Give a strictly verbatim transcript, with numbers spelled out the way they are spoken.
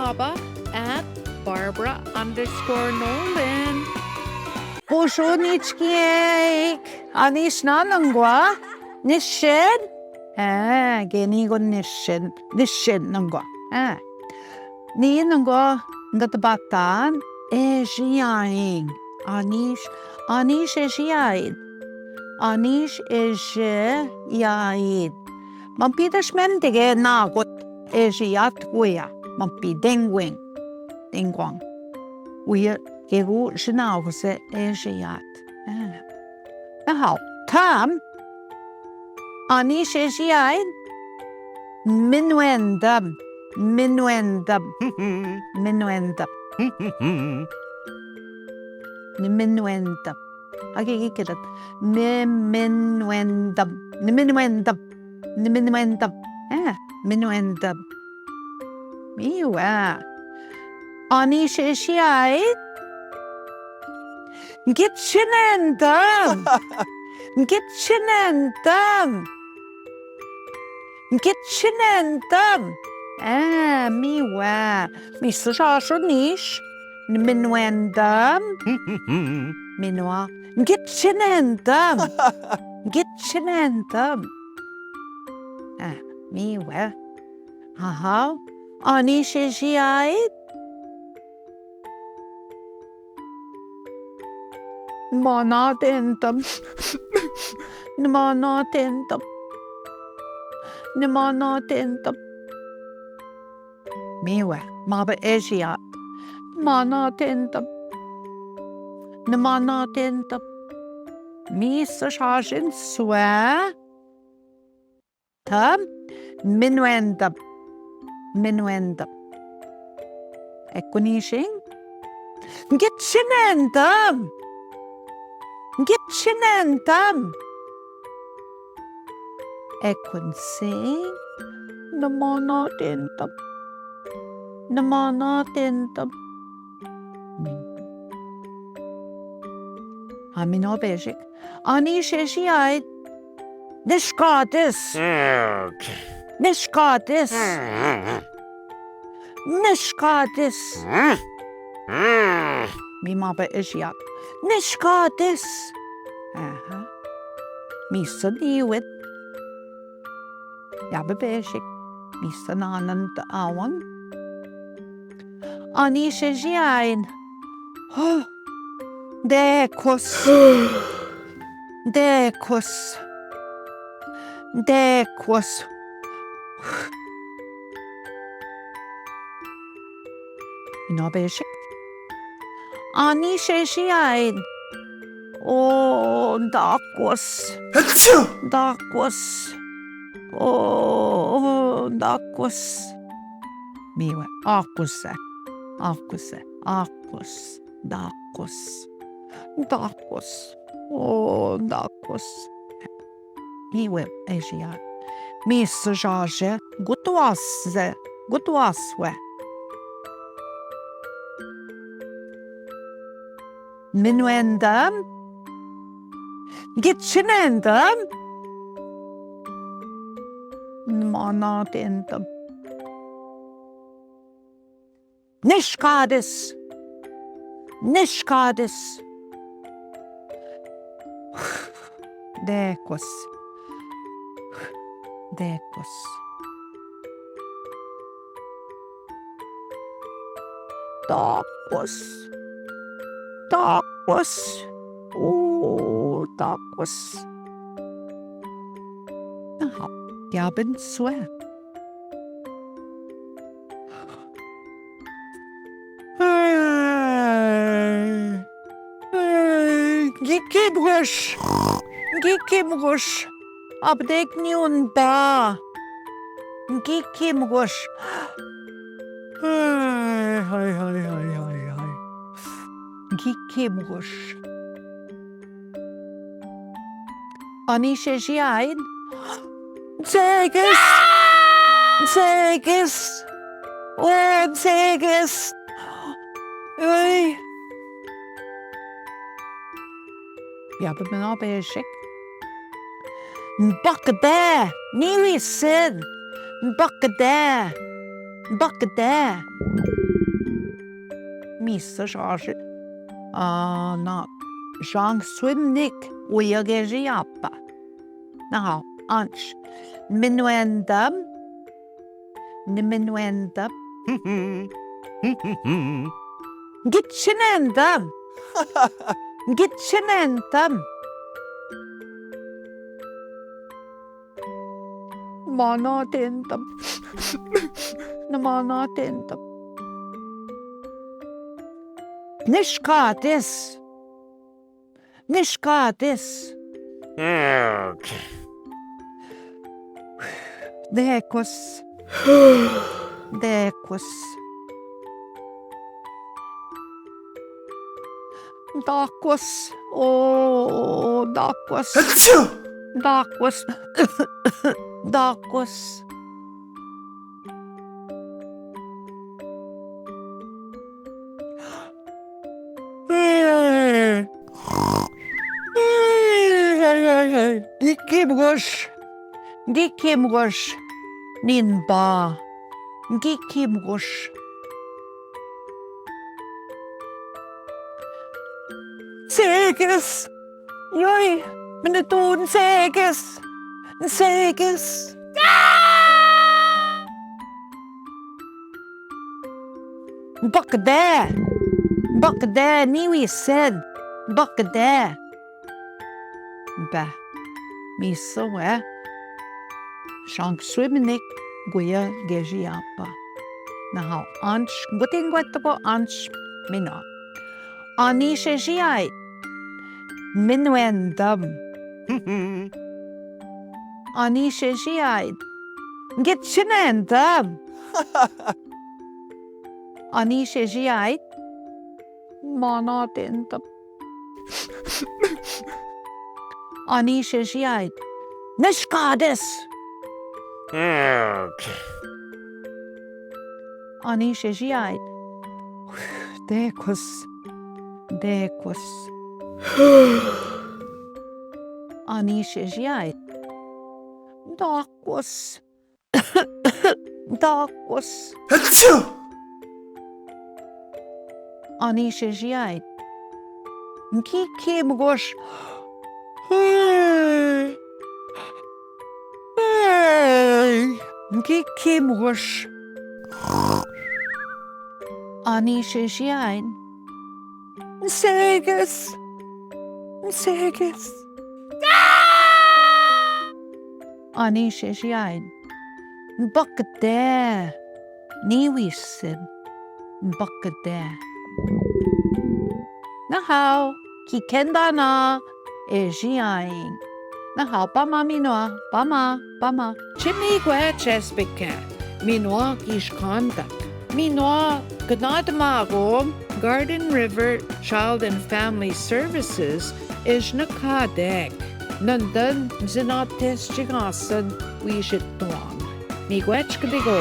Baba at Barbara underscore Nolan। पोशो नीच की है एक। अनीश ना नंगवा। निश्चित। हाँ, गेनी को निश्चित, निश्चित नंगवा। हाँ। नी नंगवा, गत बातान, एशियाइन। अनीश, अनीश एशियाइन। अनीश एशियाइन। मम्पी दशमन तेगे ना गोत एशियात गोया। मम्पी देंगवेंग। देंगवांग। उये केगु शिनाव से एशियात। हाँ। Now, Tom, Ani Sheshiain, Minuendam, Minuendam, Minuendam, Minuendam. Oke, oke, oke. Minuendam, Minuendam, Minuendam. Eh, Minuendam. Miwa. Ani Sheshiain. Gitchinendam! Gitchinendam! Gitchinendam! Eh, miwa. Misa shasho nish. Minuendam. Minwa. Gitchinendam! Gitchinendam! Eh, miwa. Aha. Ani Sheshiain. Mana tentam. Mana tentam. Mana tentam. Miwa, maba ejia. Mana tentam. Mana tentam. Misa shashin swa. Tam, minuendam, minuendam. Ekunishing. Gitchinendam. Gitchinendam. Ekunsing. Namana tentam. Namana tentam. Amino bejik. Ani Sheshiain. Nishkadis. Nishkadis. Nishkadis. Mi maba ejia. Nishkadis. Aha. Misa niwit. Yaba bejik. Misa nanand awang. Ani Sheshiain. Dekos. Dekos. Dekos. Ino bejik. Ani Sheshiain. O, dakos. Achoo! Dakos. O, dakos. Miwa, akos. Akos. Akos. Dakos. Dakos. O, dakos. Miwa, ejia. Misa shashe. Gutwase. Gutwaswe. Minuendam. Gitchinendam. Mana tentam. Nishkadis. Nishkadis. Dekos. Dekos. Dakos. Dakos. O, dakos. Aha, ja bin swe. Gikimgush. Gikimgush. Abdek niunda. Gikimgush. Hai, hai, hai, hai, hai, hai. Gikimgush. Ani Sheshiain. Zegas. Zegas. O, Zegas. Oi. Yaba mino bejik. Bakde. Niwisin. Bakde. बकदे। Missa Shashe. Ana Shang Swim Nick. Uya geji apa. Now, ansh. Minuendam. Nimenuendam. Gitchinendam. Gitchinendam. Mana tentam. Namana tentam. Nishkatis. Nishkatis. Dekus. Dekus. Dakus. O, dakus. Achoo! Dakus. Dakus. Gikimgush. Gikimgush. Ninba. Gikimgush. Segis. Yoi, mene tu nsekes. Nsekes. Bakde. Bakde, ni wi sen. Bakde. Ba. Miso we. Shank swimnik guya geji apa. Nahau anch, gutin guetako anch mina. Ani sheji ai. Minuendam. Ani sheji ai. Gitchinendam. Ani sheji ai. Mana tentam. Ani sheji ai. Nishkades. Ani sheji ai. Dekus. Dekus. Ani sheji ai. Dakus. Dakus. Achoo! Ani sheji ai. Nki kimgush. Nki kimgush. Ani sheji ai. Nsekes. Nsekes. Ani sheji ai. Bakde. Ni wisen. Bakde. Nahau. Kikendana. Eji ai. Nahau pama minoa. Pama. Pama. Chimi gwe chesbike. Minoa kishkandak. Minoa gnad magom. Garden River Child and Family Services. Ejna kadek. Nandan zinates chigasan. Wishet tuang. Mi gwe chkdigo.